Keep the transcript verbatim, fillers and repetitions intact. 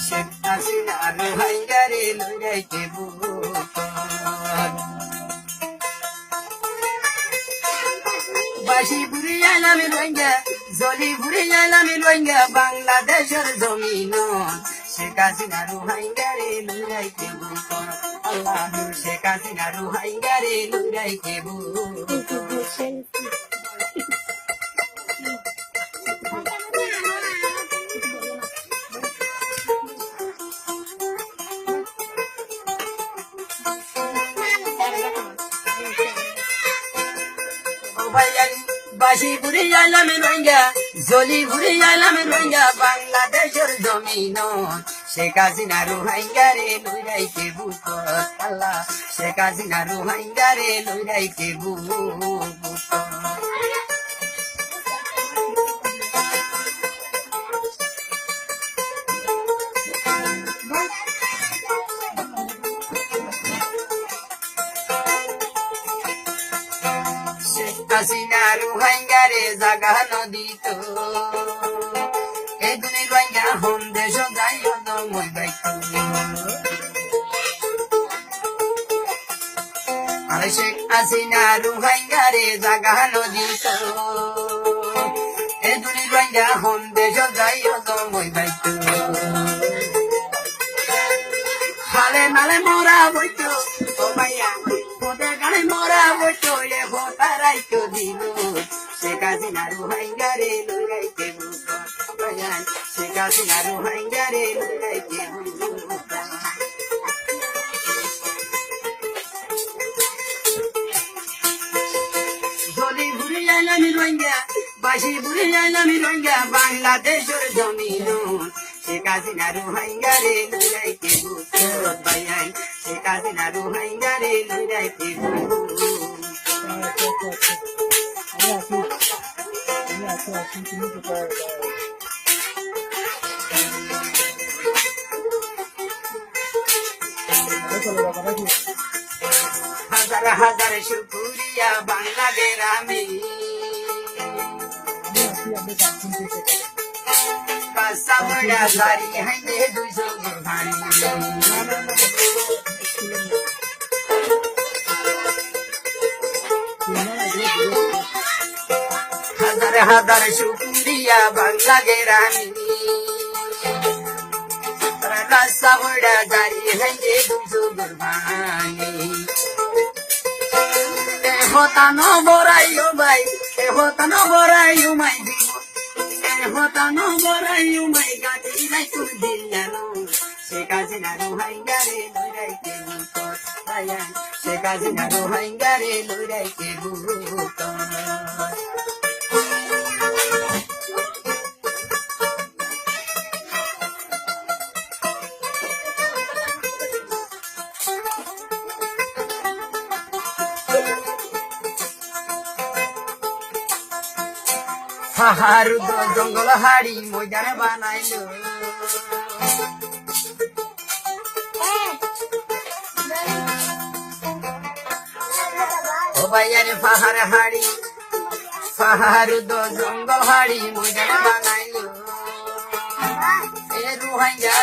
Cek Hasina Ruáingare loi raikké bukot. Báci buri ailami Ruáinga, zoli buri ailami Ruáinga, Bangladecor zominot. Cek Hasina Ruáingare loi raikké bukot. Allah, Cek Hasina Ruáingare loi raikké bukot. Ó báiyain, báci buri ailami Ruáinga, zoli buri ailami Ruáinga, Bangladecor zominot. Cek Hasina Ruáingare loi raikké bukot, Allah. Cek Hasina Ruáingare loi raikké bukot. Cek Hasina Ruáingare zaga no dito. E duni Ruáinga hon decot zaiyó no mui baitto. Are Cek Hasina Ruáingare zaga no dito. E duni Ruáinga hon decot zaiyó no mui baitto. Hale male mora boitto, ó báiya, hode gane mora boitto, e hotá raikko dilo. Cek Hasina Ruáingare loi raikké bukot. Cek Hasina Ruáingare loi raikké bukot. Zoli buri ailami Ruáinga, báci buri ailami Ruáinga, Bangladecor zominot. Cek Hasina Ruáingare loi raikké bukot báiyain. Cek Hasina Ruáingare loi raikké bukot. Házar házar cúkuriya Bangla gerami. Rasta foida zari hainde dui cúkur faní. Házar házar cúkuriya Bangla gerami. Rasta foida zari hainde dui cúkur faní. E hotá no boraiyó bái, e hotá no boraiyó bái, e hotá no boraiyó bái, gati nai tui dilla no. Cek Hasina Ruáingare loi raikké bukot, báiyain. Cek Hasina Ruáingare loi raikké bukot. Fahár do zongol hári moidan banailo. Ó báiyain, fahár hári, fahár do zongol hári moidan banailo. E Ruáinga